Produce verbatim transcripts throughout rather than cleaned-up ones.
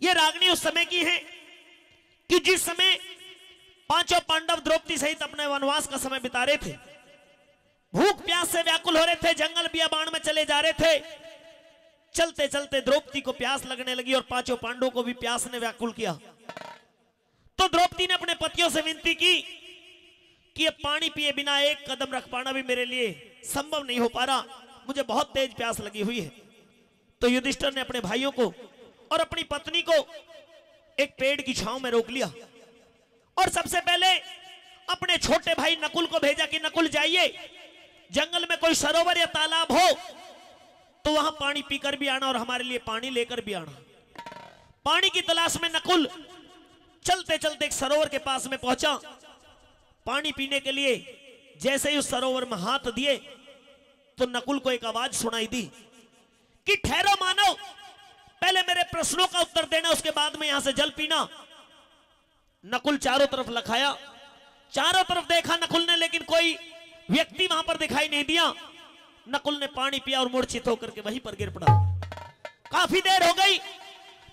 ये रागनी उस समय की है कि जिस समय पांचों पांडव द्रौपदी सहित अपने वनवास का समय बिता रहे थे, भूख प्यास से व्याकुल हो रहे थे, जंगल बियाबान में चले जा रहे थे। चलते चलते द्रौपदी को प्यास लगने लगी और पांचों पांडवों को भी प्यास ने व्याकुल किया। तो द्रौपदी ने अपने पतियों से विनती की कि अब पानी पिए बिना एक कदम रख पाना भी मेरे लिए संभव नहीं हो पा रहा, मुझे बहुत तेज प्यास लगी हुई है। तो युधिष्ठिर ने अपने भाइयों को और अपनी पत्नी को एक पेड़ की छांव में रोक लिया और सबसे पहले अपने छोटे भाई नकुल को भेजा कि नकुल, जाइए, जंगल में कोई सरोवर या तालाब हो तो वहां पानी पीकर भी आना और हमारे लिए पानी लेकर भी आना। पानी की तलाश में नकुल चलते चलते एक सरोवर के पास में पहुंचा। पानी पीने के लिए जैसे ही उस सरोवर में हाथ दिए तो नकुल को एक आवाज सुनाई दी कि ठहरो मानव, पहले मेरे प्रश्नों का उत्तर देना, उसके बाद में यहां से जल पीना। नकुल चारों तरफ लखाया, चारों तरफ देखा नकुल ने, लेकिन कोई व्यक्ति वहां पर दिखाई नहीं दिया। नकुल ने पानी पिया और मूर्छित होकर के वहीं पर गिर पड़ा। काफी देर हो गई,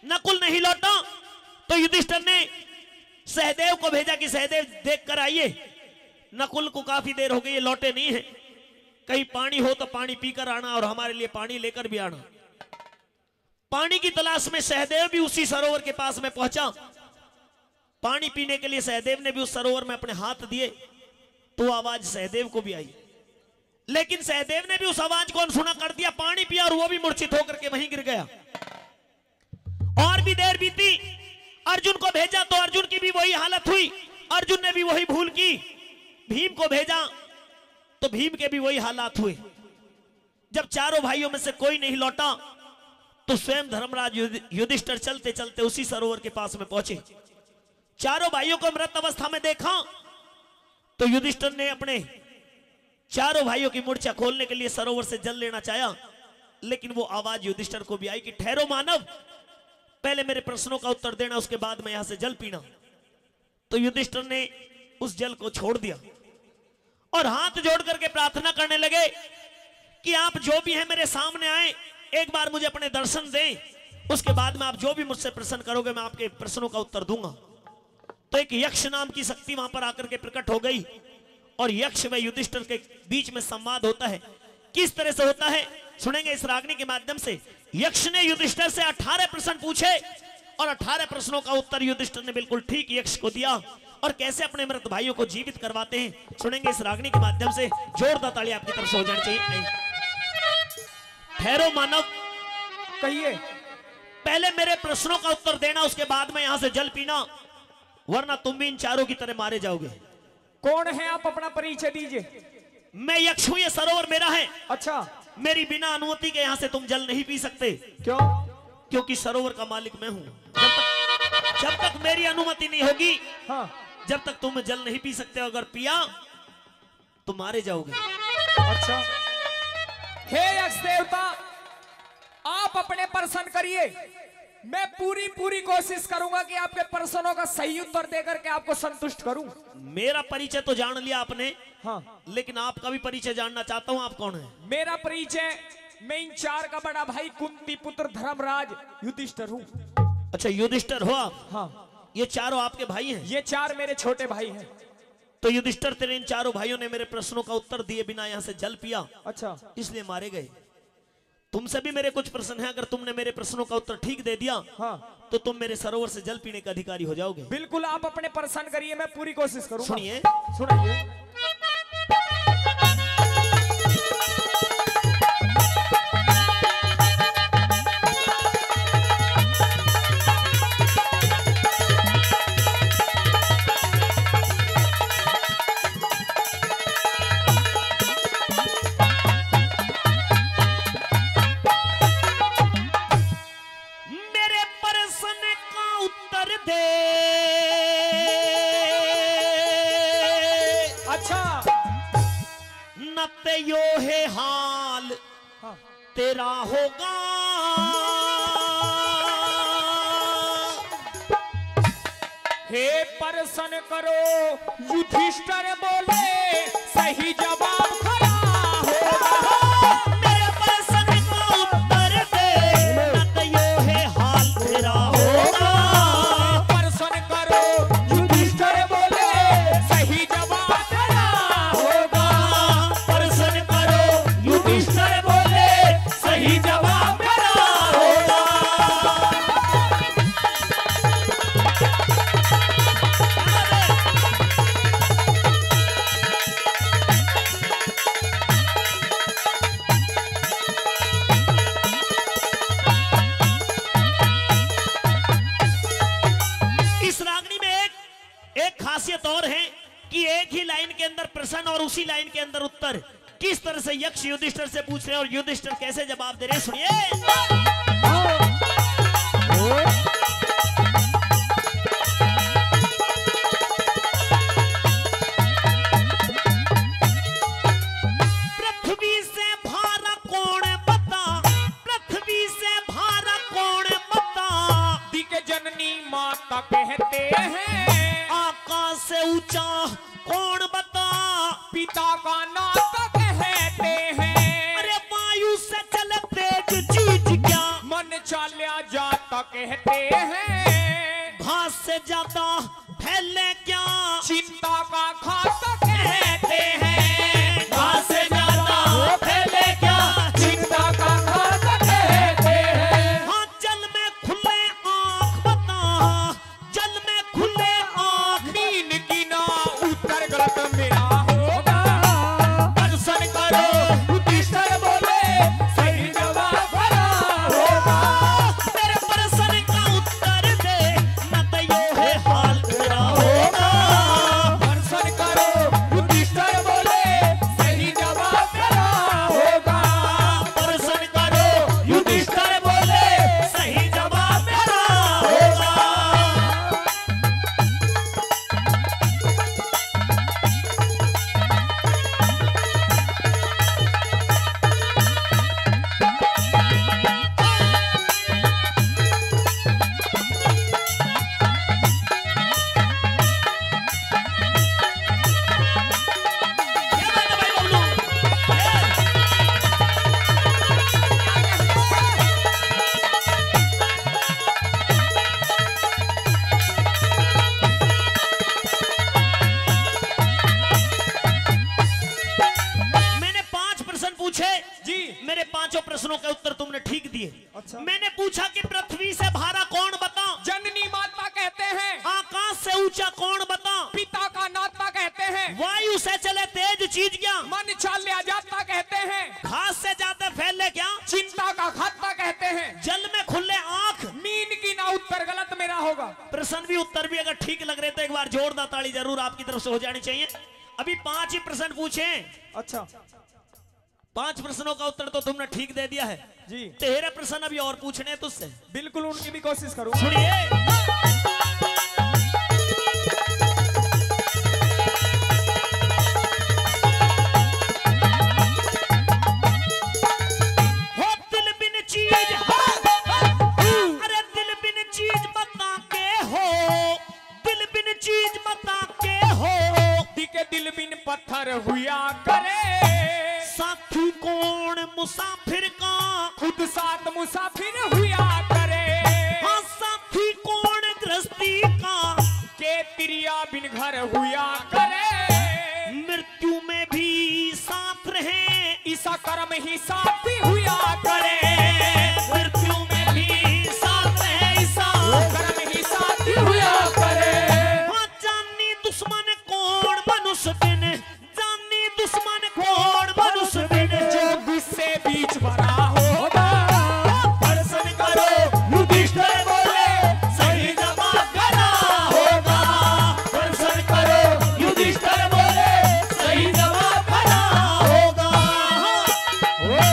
नकुल नहीं लौटा, तो युधिष्ठिर ने सहदेव को भेजा कि सहदेव, देख कर आइए, नकुल को काफी देर हो गई है, लौटे नहीं है, कहीं पानी हो तो पानी पीकर आना और हमारे लिए पानी लेकर भी आना। पानी की तलाश में सहदेव भी उसी सरोवर के पास में पहुंचा। पानी पीने के लिए सहदेव ने भी उस सरोवर में अपने हाथ दिए तो आवाज सहदेव को भी आई, लेकिन सहदेव ने भी उस आवाज को अनसुना कर दिया। पानी पिया और वो भी मूर्छित होकर के वहीं गिर गया। और भी देर बीती, अर्जुन को भेजा तो अर्जुन की भी वही हालत हुई, अर्जुन ने भी वही भूल की। भीम को भेजा तो भीम के भी वही हालात हुए। जब चारों भाइयों में से कोई नहीं लौटा तो स्वयं धर्मराज युधि- युधिष्ठिर चलते चलते उसी सरोवर के पास में पहुंचे। चारों भाइयों को मृत अवस्था में देखा तो युधिष्ठिर ने अपने चारों भाइयों की मूर्छा खोलने के लिए सरोवर से जल लेना चाहा, लेकिन वो आवाज युधिष्ठिर को भी आई कि ठहरो मानव, पहले मेरे प्रश्नों का उत्तर देना, उसके बाद में यहां से जल पीना। तो युधिष्ठिर ने उस जल को छोड़ दिया और हाथ जोड़ करके प्रार्थना करने लगे कि आप जो भी हैं मेरे सामने आए, एक बार मुझे अपने दर्शन दें, उसके बाद में आप जो भी मुझसे प्रश्न करोगे मैं आपके प्रश्नों का उत्तर दूंगा। तो एक यक्ष नाम की शक्ति वहां पर आकर के प्रकट हो गई और यक्ष व युधिष्ठिर के बीच में संवाद होता है। किस तरह से होता है, सुनेंगे इस रागनी के माध्यम से। यक्ष ने युधिष्ठिर से अठारह प्रश्न पूछे और अठारह प्रश्नों का उत्तर युधिष्ठिर ने बिल्कुल ठीक यक्ष को दिया। और कैसे अपने मृत भाइयों को जीवित करवाते हैं, सुनेंगे इस रागनी के माध्यम से। जोरदार ताली आपकी तरफ से हो जानी चाहिए। ठहरो मानव, कहिए। पहले मेरे प्रश्नों का उत्तर देना, उसके बाद में यहां से जल पीना, वरना तुम भी इन चारों की तरह मारे जाओगे। कौन है आप, अपना परिचय दीजिए। मैं यक्ष हूं, ये सरोवर मेरा है। अच्छा। मेरी बिना अनुमति के यहां से तुम जल नहीं पी सकते। क्यों? क्योंकि सरोवर का मालिक मैं हूं। जब तक, जब तक मेरी अनुमति नहीं होगी, हाँ। जब तक तुम जल नहीं पी सकते, अगर पिया तो मारे जाओगे। अच्छा। हे यक्ष देवता, आप अपने प्रश्न करिए, मैं पूरी पूरी कोशिश करूंगा कि आपके प्रश्नों का सही उत्तर देकर के आपको संतुष्ट करूं। मेरा परिचय तो जान लिया आपने, हाँ। लेकिन आपका भी परिचय जानना चाहता हूं, आप कौन है? मेरा परिचय, मैं इन चार का बड़ा भाई कुंती पुत्र धर्मराज युधिष्ठिर हूँ। अच्छा, युधिष्ठिर हो आप? हाँ। ये चारों आपके भाई हैं? ये चार मेरे छोटे भाई हैं। तो युधिष्ठिर, तेरे इन चारों भाइयों ने मेरे प्रश्नों का उत्तर दिए बिना यहाँ से जल पिया, अच्छा। इसलिए मारे गए। तुमसे भी मेरे कुछ प्रश्न हैं, अगर तुमने मेरे प्रश्नों का उत्तर ठीक दे दिया, हाँ। तो तुम मेरे सरोवर से जल पीने के अधिकारी हो जाओगे। बिल्कुल, आप अपने प्रश्न करिए, मैं पूरी कोशिश करूंगा। सुनिए। सुनाइए। मेरे प्रश्न का उत्तर दे। अच्छा। न ते यो है हाल, हाँ। तेरा होगा। हे प्रश्न करो, युधिष्ठिर बोले, सही जवाब खरा होगा। मेरे प्रश्न का उत्तर दे, न तो यो है हाल तेरा होगा। ही लाइन के अंदर प्रश्न और उसी लाइन के अंदर उत्तर। किस तरह से यक्ष युधिष्ठिर से पूछ रहे हैं और युधिष्ठिर कैसे जवाब दे रहे हैं, सुनिए। पृथ्वी से भारा कौन बता, पृथ्वी से भारा कौन बता। दिक जननी माता कहते हैं। आकाश से ऊंचा कौन बता। पिता का नाता कहते हैं। अरे वायु से चले तेज चीज क्या। मन चाल्या जाता कहते हैं। घास से ज्यादा फैले क्या। चिंता का घात कहते हैं। घास से ज्यादा फैले क्या। चिंता का घात कहते हैं। हाँ, जल में खुले आंख बता। जल में खुले आंख। मीन की ना उत्तर गलत मेरा होगा। दर्शन करो, युधिष्ठिर बोले, सही जवाब भरा होगा। तेरे प्रश्न का उत्तर दे, न तो यो है हाल तेरा होगा। दर्शन करो, युधिष्ठिर बोले, सही जवाब भरा होगा। दर्शन करो, युधिष्ठिर बोले, सही जवाब भरा होगा। मैंने पांच प्रश्न पूछे जी। मेरे पांचों प्रश्नों के उत्तर तुमने ठीक दिए। अच्छा। मैंने पूछा कि पृथ्वी से भारा कौन बता। जननी माता कहते हैं। आकाश से ऊंचा कौन बता। पिता का नाता कहते हैं। वायु से चले तेज चीज क्या। मन चाल्या जाता कहते हैं। घास से ज्यादा फैले क्या। चिंता का खाता कहते हैं। जल में खुले आंख। मीन की ना उत्तर गलत मेरा होगा। प्रश्न भी उत्तर भी अगर ठीक लग रहे तो एक बार जोरदार ताली जरूर आपकी तरफ से हो जानी चाहिए। अभी पांच ही प्रश्न पूछे। अच्छा। पांच प्रश्नों का उत्तर तो तुमने ठीक दे दिया है जी। तेरह प्रश्न अभी और पूछने हैं तुझसे। बिल्कुल, उनकी भी कोशिश करूंगा। सुनिए। हो दिल बिन चीज, हो, अरे दिल बिन चीज बता के हो, दिल बिन चीज बता के हो। दिके दिल बिन पत्थर हुआ करे। साथी कौन मुसाफिर का। खुद साथ मुसाफिर हुआ करे। हाँ, साथी कौन गृहस्थी का। के तिरिया बिन घर हुआ करे। मृत्यु में भी साथ रहे। इसा कर्म ही साथी हुआ करे। मृत्यु में भी साथ रहे। इसा वो कर्म ही साथी हुआ करे। हाँ, जानी दुश्मन कौन मनुष्य बिन। जानी दुश्मन कौन मनुष्य बिन। जो गुस्से बीच भरा होगा। दर्शन करो, युधिष्ठिर बोले, सही जवाब भरा होगा। दर्शन करो, युधिष्ठिर बोले, सही जवाब भरा होगा। ओहो।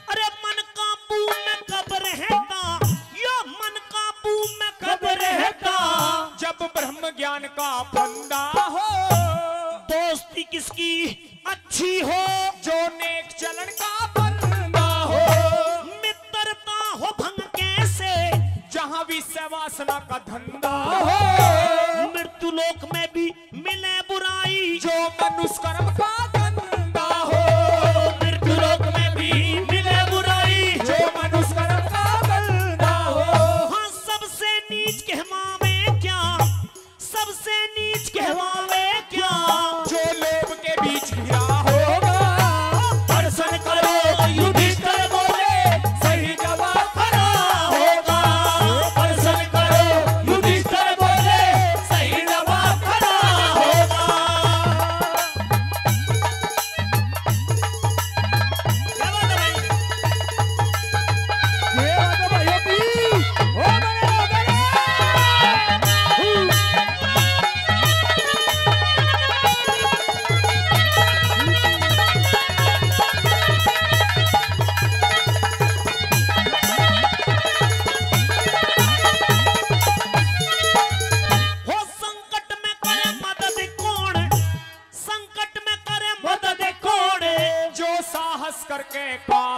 अरे मन काबू में कब रहता, यो मन काबू में कब रहता। जब ब्रह्म ज्ञान का फंदा हो। दोस्ती किसकी अच्छी हो। जो नेक चलन का बंदा हो। मित्रता हो भंग कैसे। जहाँ विषय वासना का धंधा हो। मृत्यु लोक में भी मिले बुराई। जो मनुष्य कर्म का धंधा हो। मृत्यु लोक में भी मिले बुराई। जो मनुष्य कर्म का धंधा हो। हाँ, सबसे नीच कहवावे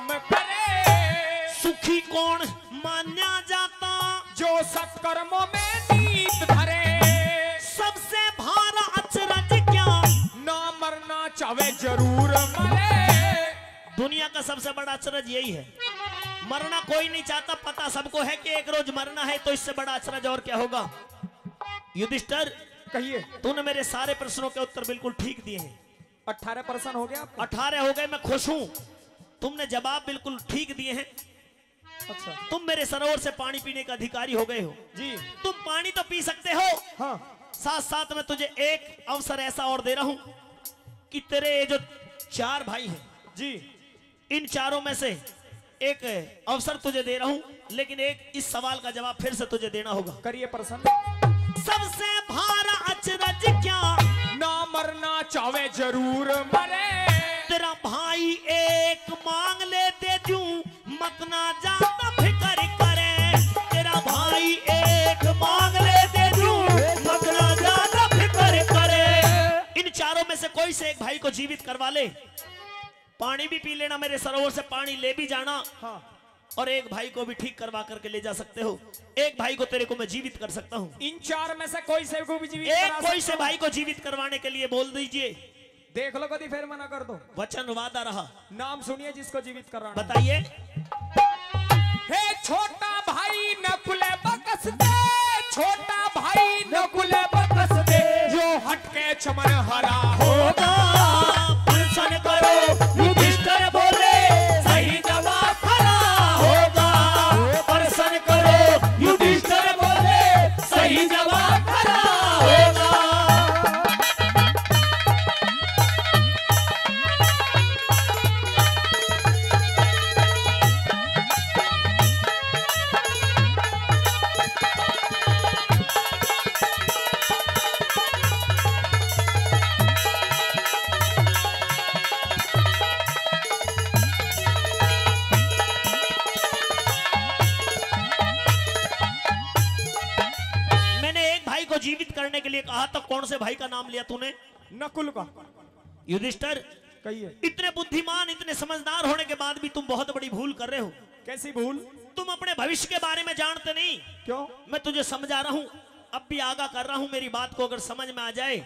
करे। सुखी कौन मान्या जाता, जो सत्कर्मों में नीत धरे। सबसे भारा अचरज क्या, ना मरना चाहे जरूर मरे। दुनिया का सबसे बड़ा अचरज यही है, मरना कोई नहीं चाहता। पता सबको है कि एक रोज मरना है, तो इससे बड़ा अचरज और क्या होगा? युधिष्ठिर, कहिए। तूने मेरे सारे प्रश्नों के उत्तर बिल्कुल ठीक दिए हैं। अठारह प्रश्न हो गया आपके? अठारह हो गए, मैं खुश हूँ। तुमने जवाब बिल्कुल ठीक दिए हैं। अच्छा। तुम मेरे सरोवर से पानी पीने का अधिकारी हो गए हो। जी। तुम पानी तो पी सकते हो। हाँ। साथ साथ में तुझे एक अवसर ऐसा और दे रहा हूँ कि तेरे ये जो चार भाई हैं, जी। इन चारों में से एक अवसर तुझे दे रहा हूं, लेकिन एक, इस सवाल का जवाब फिर से तुझे देना होगा। करिए प्रश्न। सबसे भारा अचरज क्या, ना मरना चाहे जरूर मरे। तेरा भाई एक मांग ले दे दूं, मत ना ज्यादा फिकर करे। तेरा भाई एक मांग ले दे दूं, मत ना ज्यादा फिकर करे। इन चारों में से कोई से एक भाई को जीवित करवा ले। पानी भी पी लेना, मेरे सरोवर से पानी ले भी जाना। हाँ। और एक भाई को भी ठीक करवा करके ले जा सकते हो। एक भाई को तेरे को मैं जीवित कर सकता हूँ। इन चार में से कोई से को भी जीवित एक करा कोई से सकता हूँ। भाई को जीवित करवाने के लिए बोल दीजिए। देख लो, कभी फिर मना कर दो। वचन वादा रहा। नाम सुनिए जिसको जीवित कराना। बताइए। हे छोटा भाई नकुल बकस दे, छोटा भाई नकुल बकस दे, जो हट के चमन हरा होगा। प्रश्न करो, युधिष्ठिर बोले, सही जवाब हरा होगा। प्रश्न करो, युधिष्ठिर बोले, सही जवाब हरा होगा। मैंने एक भाई को जीवित करने के लिए कहा, तो कौन से भाई का नाम लिया तूने? नकुल का। युधिष्ठिर, कहिए। इतने बुद्धिमान, इतने समझदार होने के बाद भी तुम बहुत बड़ी भूल कर रहे हो। कैसी भूल? तुम अपने भविष्य के बारे में जानते नहीं। क्यों? मैं तुझे समझा रहा हूँ, अब भी आगाह कर रहा हूँ, मेरी बात को अगर समझ में आ जाए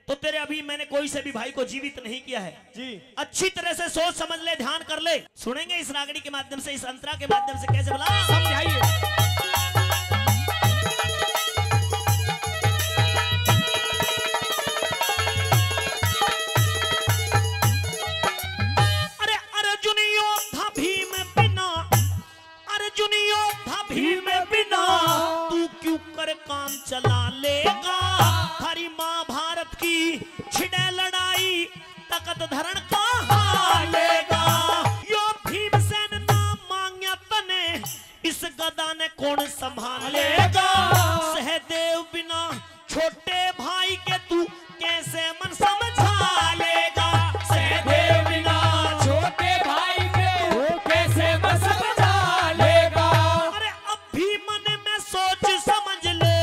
तो। तेरे अभी मैंने कोई से भी भाई को जीवित नहीं किया है। जी। अच्छी तरह से सोच समझ ले, ध्यान कर ले। सुनेंगे इस रागड़ी के माध्यम से, इस अंतरा के माध्यम से, कैसे बोला? समझाइए। अरे अर्जुन योद्धा भीम बिना, अर्जुन योद्धा भीम बिना, तू क्यों कर काम चला लेगा? थारी महाभारत की छिड़े लड़ाई, तख्त धरण कहाँ लेगा? यो भीमसेन ना मांग्या तने, इस गदा ने कौन संभालेगा? सहदेव बिना छोटे भाई के तू कैसे मन समझा लेगा? सहदेव बिना छोटे भाई के तू कैसे मन समझा लेगा? अरे अब भी मन में सोच समझ ले,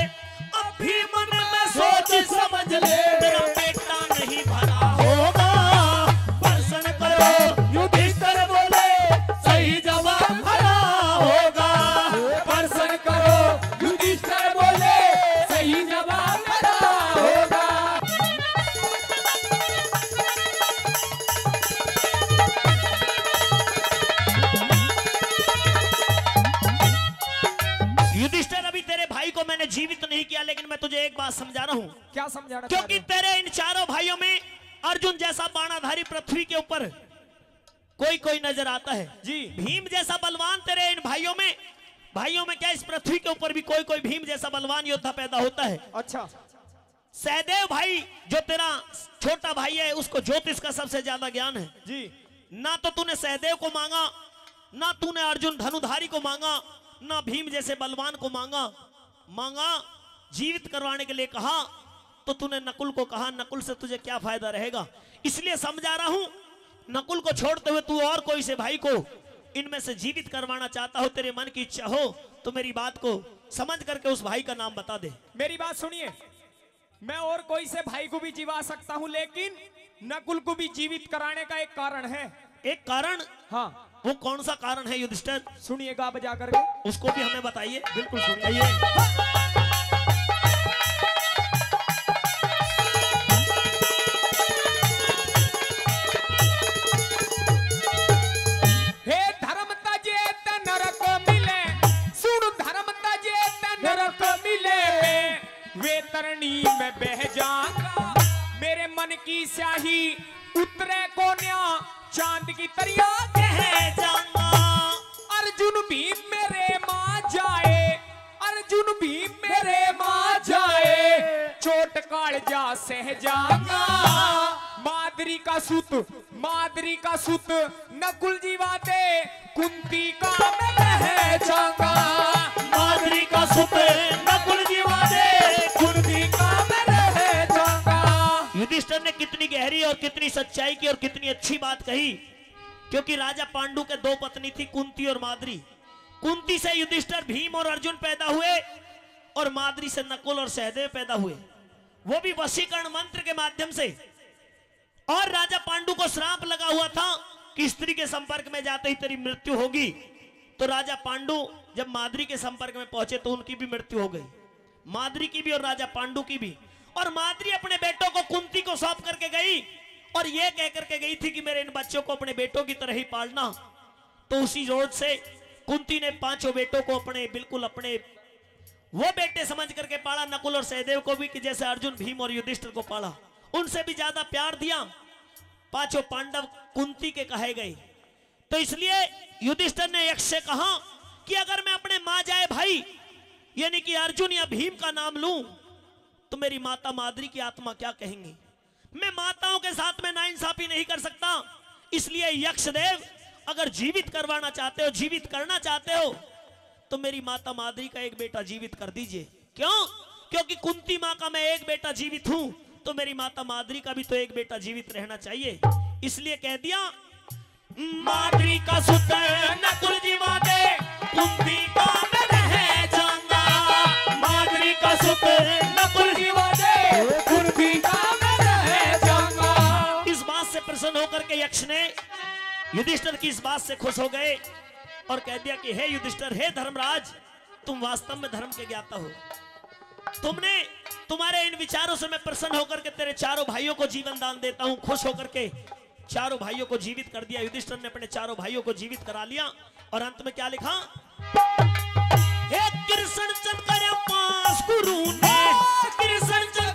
अब भी मन में सोच समझ ले। तेरा पेटा नहीं भरा होगा। प्रश्न करो, युधिष्ठिर बोले, सही जवाब हरा होगा। प्रश्न करो, युधिष्ठिर बोले, सही जवाब हरा होगा। युधिष्ठिर, अभी तेरे भाई को मैंने जीवित नहीं किया, लेकिन मैं तुझे एक बात समझा रहा हूँ। क्या समझाना चाह रहे हो? क्योंकि तेरे इन चारों भाइयों में अर्जुन जैसा बाणाधारी पृथ्वी के ऊपर कोई कोई नजर आता है। जी। भीम जैसा बलवान तेरे इन भाइयों में, भाइयों में क्या इस पृथ्वी के ऊपर भी कोई कोई भीम जैसा बलवान योद्धा पैदा होता है? अच्छा। सहदेव भाई जो तेरा छोटा भाई है, उसको ज्योतिष का सबसे ज्यादा ज्ञान है। जी। ना तो तूने सहदेव को मांगा, ना तूने अर्जुन धनुधारी को मांगा, ना भीम जैसे बलवान को मांगा। मांगा, जीवित करवाने के लिए कहा, तो तूने नकुल को कहा, नकुल से तुझे क्या फायदा रहेगा? इसलिए समझा रहा हूं, नकुल को छोड़ते हुए तू और कोई से भाई को इनमें से जीवित करवाना चाहता हो, तेरे मन की इच्छा हो, तो मेरी बात को समझ करके उस भाई का नाम बता दे। मेरी बात सुनिए, मैं और कोई से भाई को भी जीवा सकता हूं, लेकिन नकुल को भी जीवित कराने का एक कारण है। एक कारण? हाँ। वो कौन सा कारण है युधिष्ठिर? सुनिए गा बजा करके। उसको भी हमें बताइए। बिल्कुल सुनिए। हे धर्म तजे ते नरक मिले, सुन धर्म तजे ते नरक मिले, मैं वैतरणी में बह जाऊंगा। मेरे मन की स्याही उतरे कोन्या, चांद की तरिया कह जाऊंगा। अर्जुन भीम मेरे मां जाए, अर्जुन भीम मेरे मां जाए, चोट कालजा सह जाऊंगा। माद्री का सुत, माद्री का सुत नकुल जी वादे, कुंती का मैं रह जाऊंगा। माद्री का सुत नकुल जी वादे, कुंती का मैं रह जाऊंगा। युधिष्ठिर ने कितनी गहरी और कितनी सच्चाई की और कितनी अच्छी बात कही, क्योंकि राजा पांडु के दो पत्नी थी, कुंती और माद्री। कुंती से युधिष्ठिर, भीम और अर्जुन पैदा हुए और माद्री से नकुल और सहदेव पैदा हुए, वो भी वशीकरण मंत्र के माध्यम से। और राजा पांडु को श्राप लगा हुआ था कि स्त्री के संपर्क में जाते ही तेरी मृत्यु होगी। तो राजा पांडु जब माद्री के संपर्क में पहुंचे तो उनकी भी मृत्यु हो गई, माद्री की भी और राजा पांडु की भी। और माद्री अपने बेटों को कुंती को सौंप करके गई और ये कह करके गई थी कि मेरे इन बच्चों को अपने बेटों की तरह ही पालना। तो उसी रोज से कुंती ने पांचों बेटों को अपने, बिल्कुल अपने वो बेटे समझ करके पाला, नकुल और सहदेव को भी, कि जैसे अर्जुन, भीम और युधिष्ठिर को पाला, उनसे भी ज्यादा प्यार दिया। पांचों पांडव कुंती के कहे गए। तो इसलिए युधिष्ठिर ने यक्ष से कहा कि अगर मैं अपने माँ जाए भाई, यानी कि अर्जुन या भीम का नाम लूं, तो मेरी माता माद्री की आत्मा क्या कहेंगी? मैं माताओं के साथ में नाइंसाफी नहीं कर सकता। इसलिए यक्ष देव, अगर जीवित करवाना चाहते हो, जीवित करना चाहते हो, तो मेरी माता माद्री का एक बेटा जीवित कर दीजिए। क्यों? क्योंकि कुंती माँ का मैं एक बेटा जीवित हूं, तो मेरी माता माद्री का भी तो एक बेटा जीवित रहना चाहिए। इसलिए कह दिया, माद्री का सुत नकुल जी वादे, कुंती का मैं रह जाऊंगा। माद्री का सुत नकुल जी वादे, कुंती का मैं रह जाऊंगा। इस बात से प्रसन्न होकर के यक्ष ने, युधिष्ठिर की इस बात से खुश हो गए और कह दिया कि हे युधिष्ठिर, हे धर्मराज, तुम वास्तव में धर्म के ज्ञाता हो। तुमने, तुम्हारे इन विचारों से मैं प्रसन्न होकर के तेरे चारों भाइयों को जीवन दान देता हूं। खुश होकर के चारों भाइयों को जीवित कर दिया। युधिष्ठिर ने अपने चारों भाइयों को जीवित करा लिया और अंत में क्या लिखा? हे कृष्ण चंद्र करे पास गुरु ने, कृष्ण चंद्र